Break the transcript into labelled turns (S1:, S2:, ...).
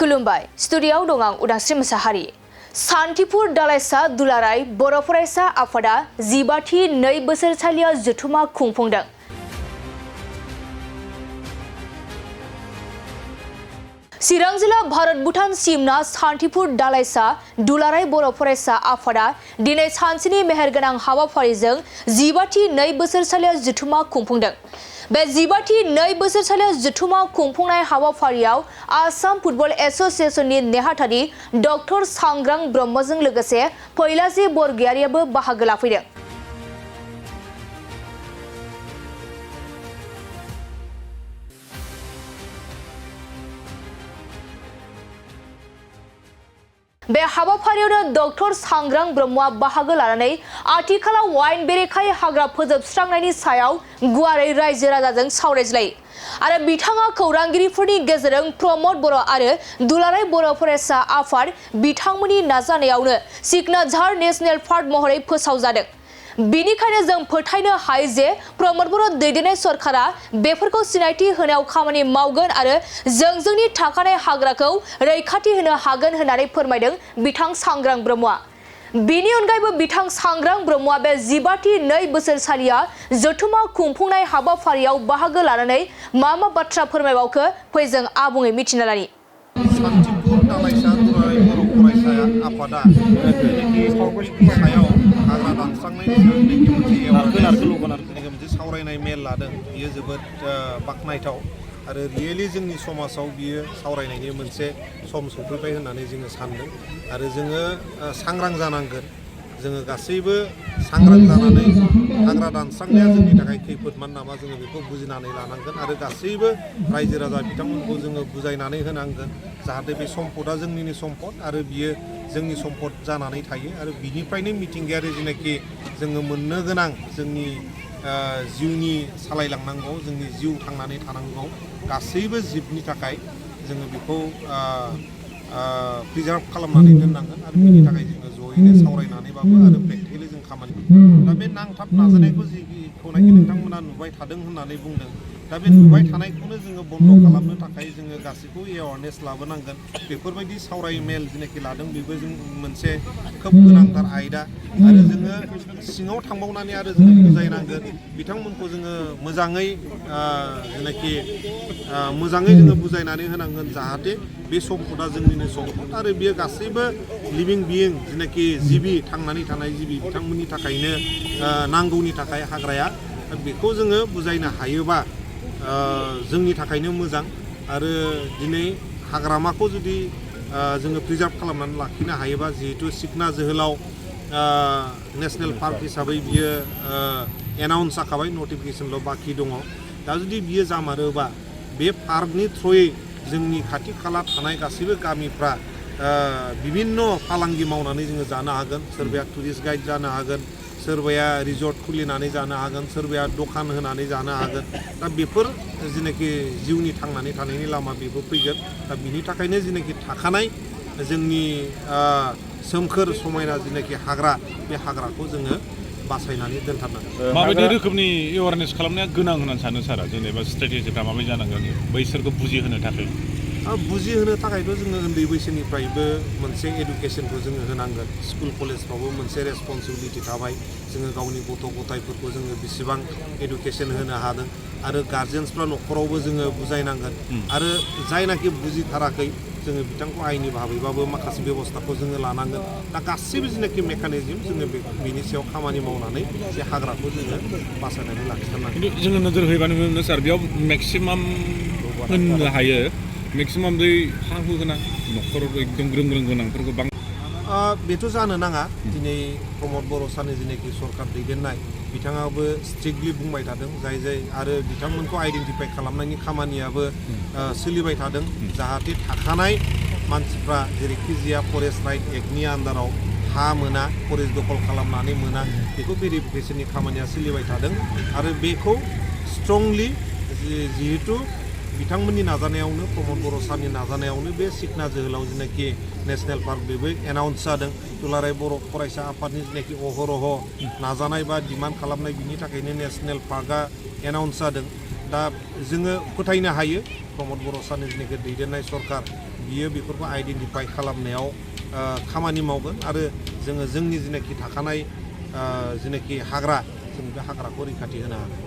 S1: खुलुमबाय स्टुडिय'आव दं आं उदांस्रि मोसाहारि। सान्तिपुर दालाइसा दुलाराय बर' फरायसा आफादा 15थि 2 बोसोरसालिया जथुमा खुंफुंदों। चिरां जिल्ला भारत भुटान सिमना सान्तिपुर दालाइसा दुलाराय बर' फरायसा आफादा दिनै सानसेनि मेहेरगोनां हाबाफारिजों 15थि 2 बोसोरसालिया जथुमा खुंफुंदों। बे 15थि 2 बोसोरसालिया जथुमा खुंफुंनाय हाबाफारियाव आसाम फुटबल एसोसिएशननि नेहाथारि डक्टर सांग्रां ब्रह्मजों लोगोसे फैलाजि बरगयारियाबो बाहागो लाफैदों। बे हाबाफारियावनो डक्टर सांग्रां ब्रह्मआ बाहागो लानानै आथिखालाव वाइन बेरेखायै हाग्रा फोजोबस्रांनायनि सायाव गुवारै रायजो राजाजों सावरायज्लायो आरो बिथाङा खौरांगिरिफोरनि गेजेरजों प्रमद बर' आरो दुलाराय बर' फरायसा आफाद बिथांमोननि नाजानायावनो सिकनाझार नेशनेल पार्क महरै फोसावजादों। बिनिखायनो जों फोथायनो हायो जे प्रमद बर' दैदेननाय सरकारा बेफोरखौ सिनायथि होनायाव खामानि मावगोन आरो जों जोंनि थाखानाय हाग्राखौ रैखाथि होनो हागोन होननानै फोरमायदों बिथां सांग्रां ब्रह्मआ। बिनि अनगायैबो बिथां सांग्रां ब्रह्मआ बे 15थि 2 बोसोरसालिया जथुमा खुंफुंनाय हाबाफारियाव बाहागो लानानै मा बाथ्रा फोरमायबावखो फै जों आबुङै मिथिना लानि।
S2: सान्तिपुर दालाइसा दुलाराय बर' फरायसा आफादा सायाव हाग्रा दानस्रांनायनि मोनसे सावरायनाय मेल लादों। बियो जोबोद बाख्नायथाव आरो रियेलि जोंनि समाजाव बियो सावरायनायनि मोनसे सम सफैबाय होननानै जोङो सानदों आरो जोङो सांग्रां जानांगोन। जोङो गासैबो सांग्रां जानानै हाग्रा दानस्रांनाया जोंनि थाखाय खैफोदमान नामा जोङो बेखौ बुजिनानै लानांगोन आरो गासैबो रायजो राजा बिथांमोनखौ जोङो बुजायनानै होनांगोन जाहाथे बे सम्पदा जोंनिनो सम्पद आरो बियो जोंनि सम्पद जानानै थायो आरो बिनिफ्रायनो मिथिंगायारि जेनाखि जोङो मोननो गोनां जोंनि जिउनि सालायलांनांगौ जोंनि जिउ थांनानै थानांगौ गासैबो जिबनि थाखाय जोङो बेखौ प्रिजार्भ खालामनानै दोननांगोन आरो बेनि थाखाय जोङो जयैनो सावरायनानैबाबो आरो प्रेक्टिकेलि जों खामानि दा बे नांथाब नाजानायखौ जिखौनाखि नोंथांमोना नुबाय थादों होननानै बुंदों दा बे नुबाय थानायखौनो जोङो बन्द' खालामनो थाखाय जोङो गासैखौ एवारनेस लाबोनांगोन। बेफोरबायदि सावराय मेल जेनाखि लादों बेबो जों मोनसे खोब गोनांथार आयदा आरो जोङो सिङाव थांबावनानै आरो जोङो बुजायनांगोन बिथांमोनखौ जोङो मोजाङै जेनाखि मोजाङै जोङो बुजायनानै होनांगोन जाहाथे बे सम्पदा जोंनिनो सम्पद आरो बियो गासैबो लिभिं बिइं जेनाखि जिबि थांनानै थानाय जिबि बिथांमोननि थाखायनो नांगौनि थाखाय हाग्राया बेखौ जोङो बुजायनो हायोबा जोंनि थाखायनो मोजां आरो दिनै हाग्रामाखौ जुदि जोङो प्रिजार्भ खालामनानै लाखिनो हायोबा जिहेतु सिकना जोहोलाव नेशनेल पार्क हिसाबै बियो एनाउन्स जाखाबाय नटिफिकेसनल' बाखि दङ। दा जुदि बियो जामारोबा बे पार्कनि थ्रुयै जोंनि खाथि खाला थानाय गासैबो गामिफ्रा बिभिन्न फालांगि मावनानै जोङो जानो हागोन। सोरबाया टुरिस्ट गाइड जानो हागोन, सोरबाया रिजर्ट खुलिनानै जानो हागोन, सोरबाया दखान होनानै जानो हागोन। दा बेफोर जेनाखि जिउनि थांनानै थानायनि लामा बेबो फैगोन। दा बिनि थाखायनो जेनाखि थाखानाय जोंनि सोमखोर समायना जेनाखि हाग्रा बे हाग्राखौ जोङो बासायनानै दोनथारनांगोन।
S3: माबायदि रोखोमनि एवारनेस खालामनाया गोनां होननानै सानो सारा जेनेबा स्ट्रेटेजिफ्रा माबायदि जानांगोन बैसोरखौ बुजिहोनो थाखाय?
S2: बुजिहोनो थाखायथ' जोङो उन्दै बैसोनिफ्रायबो मोनसे एडुकेसनखौ जोङो होनांगोन। स्कुल कलेजफ्रावबो मोनसे रेसपन्सिबिलिटि थाबाय जोङो गावनि गथ' गथायफोरखौ जोङो बेसेबां एडुकेसन होनो हादों आरो गार्जेन्सफ्रा न'खरावबो जोङो बुजायनांगोन आरो जायनाखि बुजिथाराखै जोङो बिथांखौ आयेननि भाबैबाबो माखासे बेब'स्थाखौ जोङो लानांगोन। दा गासैबो जेनाखि मेकानिजम जोङो बेनि सायाव खामानि मावनानै बे हाग्राखौ जोङो बासायनानै लाखिथारनांगोन।
S3: खिन्थु जोङो नोजोर होयोबानो नुनो सार बेयाव मेक्सिमाम होननो हायो मेक्सिमाम दै हा हु गोनां न'खराव एकदम ग्रोम ग्रोम गोनांफोरखौ
S2: बेथ' जानो नाङा। दिनै प्रमद बर' सारनि जेनाखि सरकार दैदेननाय बिथाङाबो स्ट्रिक्टलि बुंबाय थादों जाय आरो बिथांमोनखौ आइडेन्टिफाइ खालामनायनि खामानियाबो सोलिबाय थादों जाहाथे थाखानाय मानसिफ्रा जेरैखि जाया फरेस्ट राइट एक्टनि आन्दाराव हा मोना फरेस्ट दखल खालामनानै मोना बेखौ भेरिफिकेसननि खामानिया सोलिबाय थादों आरो बेखौ स्ट्रंलि जिहेतु बिथांमोननि नाजानायावनो प्रमद बर' सारनि नाजानायावनो बे सिकना जोहोलाव जेनाखि नेशनेल पार्क बेबो एनाउन्स जादों। दुलाराय बर' फरायसा आफादनि जेनाखि अहरह नाजानाय बा डिमान्ड खालामनाय बिनि थाखायनो नेशनेल पार्कआ एनाउन्स जादों। दा जोङो फोथायनो हायो प्रमद बर' सारनि जिनाखि दैदेननाय सरकार बियो बेफोरखौ आइडेन्टिफाइ खालामनायाव खामानि मावगोन आरो जोङो जोंनि जिनाखि थाखानाय जिनाखि हाग्रा जों बे हाग्राखौ रैखाथि होनो हागोन।